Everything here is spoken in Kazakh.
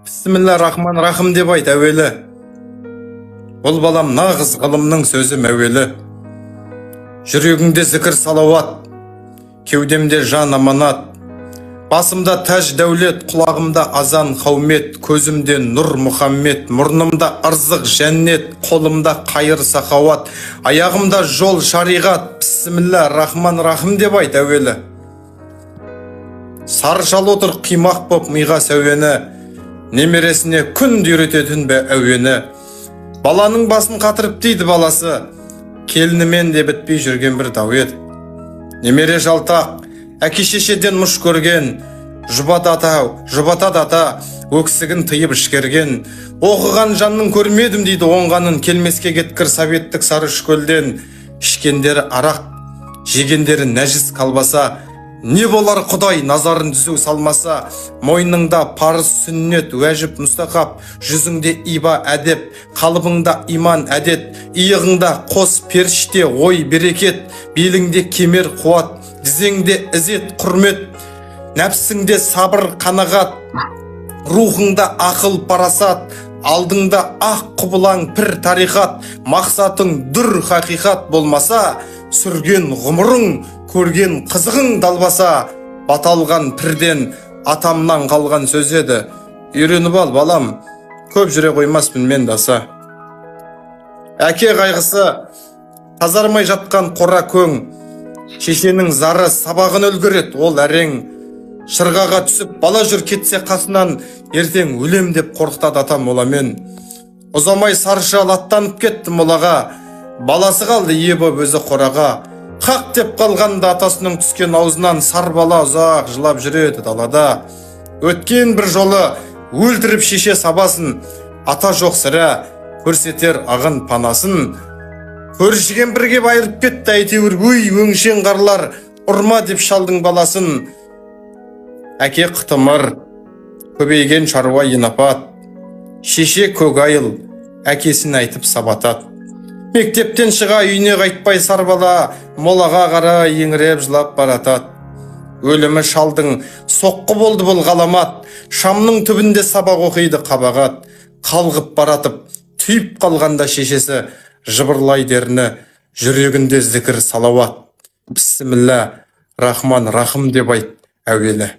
Бісміллә рахман рахым деп айт әуелі. Бұл балам нағыз ғылымның сөзі мәуелі. Жүрегіңде зікір салауат, кеудемде жан аманат. Басымда тәж дәулет, құлағымда азан қаумет, көзімде нұр Мұхаммед, мұрнымда ырзық жәннет, қолымда қайыр сахауат, аяғымда жол шариғат. Бісміллә рахман рахым деп айт әуелі. Сары шал отыр қимақ боп миға сәуені, немересіне күнде үйрететін бе әуені. Баланың басын қатырып дейді баласы, келінімен де бітпей жүрген бір дау еді. Немере жалтақ, әке шешеден мұш көрген, жұбатады ата, өксігін тыйып ішкерген. Оқыған жанның көрмедім дейді оңғанын, келмеске кеткір советтік сары шкөлден. Ішкендері арақ, жегендері нәжіс колбаса, не болар Құдай назарын түзу салмаса. Мойныңда парыз сүннет, уәжіп мұстахап, жүзіңде иба әдеп, қалыбыңда иман әдет, иығыңда қос періште ой берекет, беліңде кемер қуат, тізеңде ізет құрмет, нәпсіңде сабыр қанағат, рухыңда ақыл парасат, алдыңда ақ құбылаң пір тариқат, мақсатың дүр хақиқат болмаса, сүрген ғұмырың, көрген қызығың далбаса. Баталған пірден атамнан қалған сөз еді, үйреніп ал балам, көп жүре қоймаспын мен даса. Әке қайғысы тазармай жатқан қора көң, шешенің зары сабағын үлгереді ол әрең. Шырғаға түсіп бала жүр кетсе қасынан, ертең өлем деп қорқытады атам оламен. Ұзамай сары шал аттанып кетті молаға, баласы қалды ие боп өзі қораға. Қақ деп қалғанда атасының түскен аузынан, сар бала ұзақ жылап жүреді далада. Өткен бір жолы өлтіріп шеше сабасын, ата жоқ сірә көрсетер ағын панасын. Көршіген бірге байырып кетті әйтеуір, өй өңшең қарлар, ұрма деп шалдың баласын. Әке қытымыр, көбейген шаруа енапат, шеше көк айыл, әкесін айтып сабатат. Мектептен шыға үйіне қайтпай сар бала, молаға қарай еңіреп жылап баратат. Өлімі шалдың соққы болды бұл ғаламат, шамның түбінде сабақ оқиды қабағат. Қалғып баратып, түйіп қалғанда шешесі, жыбырлай деріні, жүрегінде зікір салауат. Бісміллә рахман рахым деп айт әуелі.